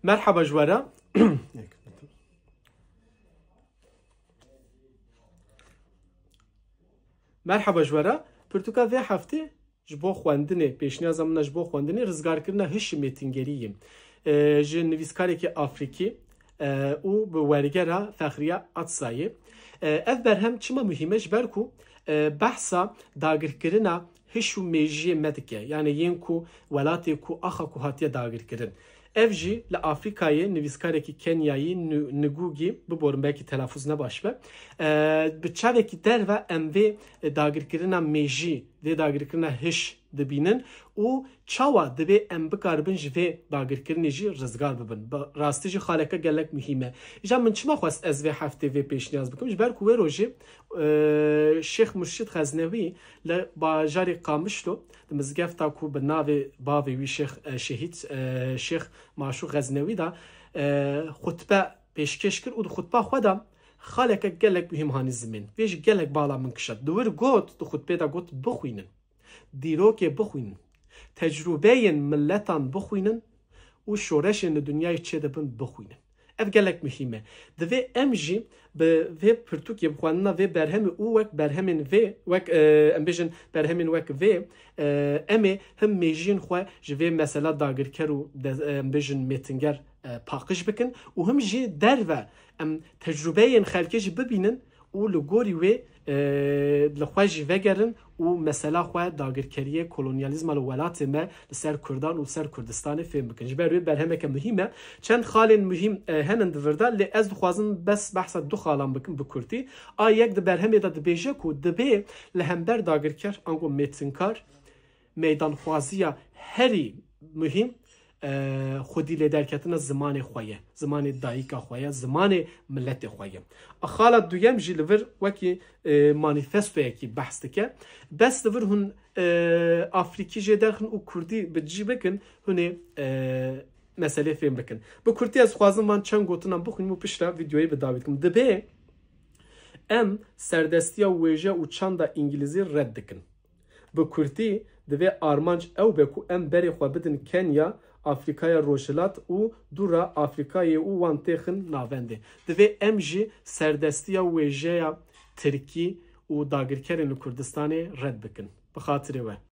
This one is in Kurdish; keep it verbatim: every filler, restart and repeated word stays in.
Merhaba ji we re. Merhaba ji we re. Pirtûka vê heftê ji bo xwendinê, pêşniyaza min e ji bo xwendinê, rizgarkirina hiş û mêtingerî ye. E, ji nivîskarekî Afrîkî, e, û bi wergera Fexriye Atsayê. E, ev berhem çima muhîm e? Ji ber ku, e, behsa dagirkirina hiş û mêjiyê me dike. Yani yên ku welatê ku axa ku hatiye dagirkirin. Ev jî li Afrîkayê nivîskarekî Kenyayî Nu-, Ngugi, biborim belkî telafuz ne baş be. E, bi çavekî derve em vê dagirkirina mêjî, vê dagirkirina hiş dibînin û çawa divê em bikaribin ji vê dagirkirinê jî rizgar bibin. Bi rastî jî xaleke gelek muhîm e. Îja min çima xwest ez vê heftê vê pêşniyaz bikim? Ji ber ku wê rojê, e, Şêx Murşid Xeznewî li bajarê Qamişlo, di mizgefta ku bi navê bavê wî Şêx, e, Şehîd, e, Şêx Maşû Xeznewî de, e, xutbe pêşkêş kir û di xutba xwe de xaleke gelek muhîm hanî zimên. Vê jî gelek bala min kişand. Di wir got, di xutbê de got, bixwînin. Dîrokê bixwînin. Tecrûbeyên miletan bixwînin û şoreşên li dinyayê çêdibin bixwînin. Ev gelek muhîm e. Divê em jî bi vê pirtûkê, bi xwendina vê berhemê û wek berhemên vê, wek, e, em bêjin berhemên wek vê, e, em ê him mêjiyên xwe ji vê mesela dagirker û de-, em bêjin mêtinger, e, paqij bikin û him jî derve em tecrûbeyên xelkê jî bibînin û li gorî wê, e, li xwe jî vegerin û mesela xwe dagirkeriyê kolonyalîzma li welatê me li ser Kurdan û li ser Kurdistanê fêm bikin. Ji ber wê berhemeke muhîm e. Çend xalên muhîm, e, henin di vir de, lê ez dixwazim bes behsa du xalan bikim bi kurtî. A yek di berhemê de dibêje ku dibê li hember dagirker ango mêtinkar meydanxwaziya herî muhîm, e, xwedî lêderketina zimanê xwe ye, zimanê dayika xwe ye, zimanê miletê xwe ye. A xala duyem jî li vir wekî, e, manîfestoyekî behs dike. Bes li vir hûn, e, Afrîkî jê derxin û Kurdî bi cî bikin, hûn ê, e, meselê fêm bikin. Bi kurtî ez xwazim van çend gotinan bixwînim û piştre vîdeoyê bi dawî dikim. Dibê em serdestiya wêje û çanda îngilîzî red dikin. Bi kurtî, divê armanc ew be ku em berê xwe bidin Kenya, Afrîkaya Rojhilat û dûra Afrîkayê û wan têxin navendê. Divê em jî serdestiya wêjeya tirkî û dagirkerên li Kurdistanê red bikin. Bi xatirê we.